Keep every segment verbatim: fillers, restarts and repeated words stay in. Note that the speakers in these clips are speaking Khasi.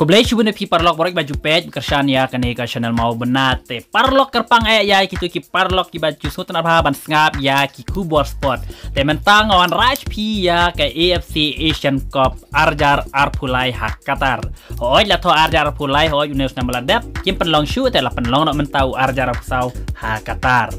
Khublei shibun ïa phi paralok baroh ba ju peit kyrshan ïa kane ka channel Maw Bynta. Te paralok kyrpang eh ïa kito ki paralok kiba ju sngewtynnat bha ban sngap ïa ki khubor sport. Te mynta nga wanrah ïa phi ïa ka A F C Asian Cup ar hajar arphew lai ha Qatar. Hooid la thoh ar hajar arphew lai, hooid une u snem ba la dep kim pynlong shuh, te la pynlong noh mynta u ar hajar arphew saw ha Qatar.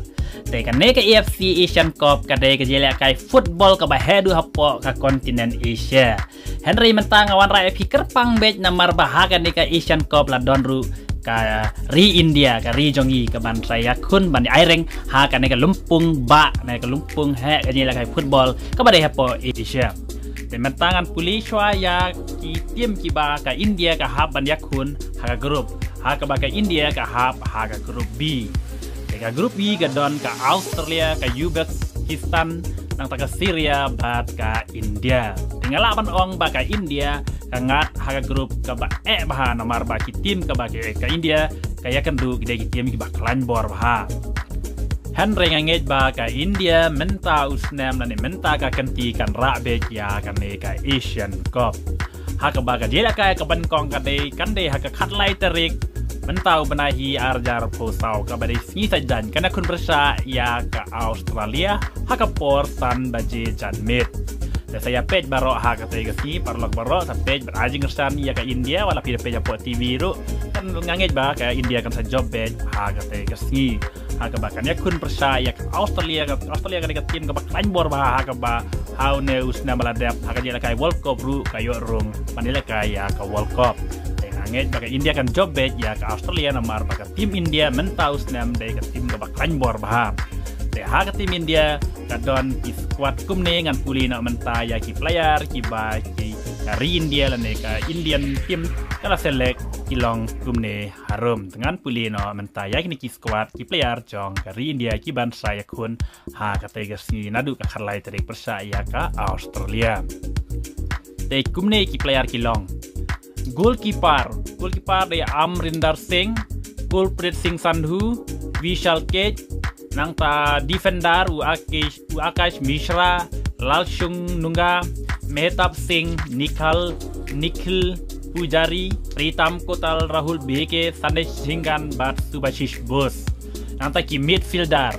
Te kane ka A F C Asian Cup ka dei ka jingïalehkai football kaba heh duh hapoh ka continent Asia. Hynrei mynta nga wanrah ïa phi kyrpang beit namar ba ha kane ka Asian Cup la don ruh ka ri India, ka ri jong ngi, kaban sa ïakhun ban ïaireng ha kane ka lympung bah, ne ka lympung heh ka jingïalehkai football kaba dei hapoh Asia. Te mynta ngan pule shuwa ïa ki team kiba ka India ka hap ban ïakhun ha ka group, ha kaba ka India ka hap ha ka group B. Te ka group B ka don ka Australia, ka Uzbekistan, nangta ka Syria bad ka India. Te nga lah ban ong ba ka India ka ngat ha ka group kaba eh bha namar ba ki team kaba ka, ka India ka ïakynduh ki dei ki team kiba khlaiñ bor bha. Hynrei nga ngeit ba ka India mynta u snem lane mynta ka kynti kan rah beit ïa kane ka Asian Cup. Ha kaba ka jingïalehkai kaba nyngkong ka dei, kan dei ha ka khatlai tarik mynta u bnai hi ar hajar arphew saw, kaba dei sngi Saitjaiñ, kan ïakhun pyrshah ïa ka Australia ha ka por san baje janmiet. Te sa ïa peit baroh ha katei ka sngi, paralok baroh sa peit bad ai jingkyrshan ïa ka India, wat la phi da peit hapoh T V ruh. Kan nga ngeit ba ka India kan sa jop beit ha katei ka sngi. Ha kaba kan ïakhun pyrshah ïa ka Australia, ka Australia ka dei ka team kaba khlaiñ bor bha, ha kaba ha une u snem ba la dep ha ka jingïalehkai World Cup ruh ka ïoh rung ban ïalehkai ïa ka World Cup. Te nga ngeit ba ka India kan jop beit ïa ka Australia namar ba ka team India mynta u snem dei ka team kaba khlaiñ bor bha. Te ha ka team India ka don ki squad kumne, ngan pule noh mynta ïa ki player kiba ki ka ri India lane ka Indian team ka la select, ki long kumne harum. Te ngan pule noh mynta ïa kine ki squad ki player jong ka ri India kiban sa ïakhun ha katei ka sngi naduh ka khatlai tarik pyrshah ïa ka Australia. Te kumne ki player ki long. Goalkeeper, goalkeeper dei Amrinder Singh, Gurpreet Singh Sandhu, Vishal Keith, nangta defender u Akash, u Akash Mishra, Lalshungnunga, Mehtab Singh, Nikhil, Nikhil Pujari, Pritam Kotal, Rahul Bheke, Sandesh Jhingan bad Subhashish Bose. Nangta ki midfielder,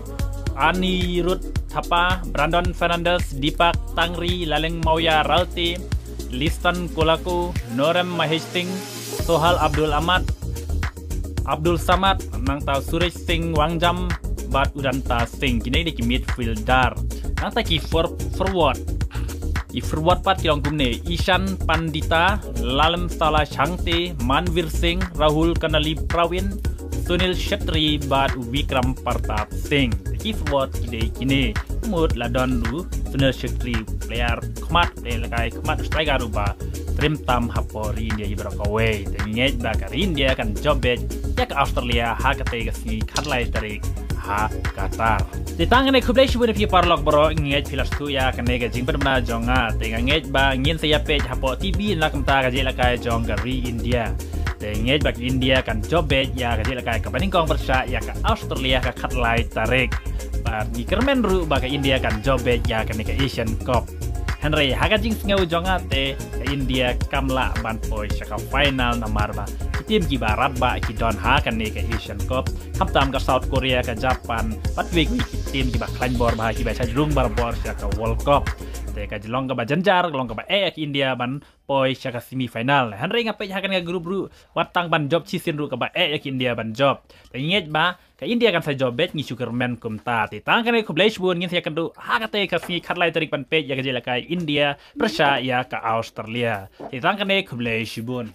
Anirudh Thapa, Brandon Fernandes, Deepak Tangri, Laleng Mawia Ralte, Liston Kolako, Norem Mahesh Singh, Sohal Abdul Ahmad, Abdul Samad, nangta Suresh Singh Wangjam bad Udanta Singh. Kine dei ki midfielder. Nangta ki for-, forward. Ki forward pat ki long kumne: Ishan Pandita, Lalem Sala Shangte, Manvir Singh, Rahul Kanali Pravin, Sunil Shetty bad Vikram Partap Singh. Ki forward ki dei kine. Mut la don ruh Sunil Shetty, player khmat, player ïalehkai khmat, striker ruh ba triem tam hapoh ri India hi baroh kawei. Te ngeit ba ka ri India kan jop beit ïa ka Australia ha katei ka sngi khatlai tarik ha Qatar. Te tang kane, khublei shibun ïa phi paralok baroh, ngeit phi la sngewthuh ïa kane ka jingpynbna jong nga. Te nga ngeit ba ngin sa ïa peit hapoh T V na kumta ka jingïalehkai jong ka ri India. Te ngeit ba ka India kan jop beit ïa ka jingïalehkai kaba nyngkong pyrshah ïa ka Australia ka khatlai tarik. Bad ngi kyrmen ruh ba ka India kan jop beit ïa kane ka Asian Cup. Hynrei ha ka jingsngew jong nga te ka India kam lah ban poi sha ka final namar ba ki team kiba radbah ki don ha kane ka Asian Cup. Khamtam ka South Korea, ka Japan, bad kiwei kiwei ki team kiba khlaiñ bor bha, kiba shah rung barabor sha ka World Cup. Te ka long kaba jynjar, long kaba eh ïa ka India ban poi sha ka semi final. Hynrei nga peit ha kane ka group ruh, wat tang ban jop shisien ruh kaba eh ïa ka India ban jop. Te ngeit ba ka India kan sa jop beit, ngi shu kyrmen kumta. Te tang kane, khublei shibun, ngin sa ïakynduh ha katei ka sngi khatlai tarik ban peit ïa ka jingïalehkai India pyrshah ïa ka Australia. Te tang kane, khublei shibun.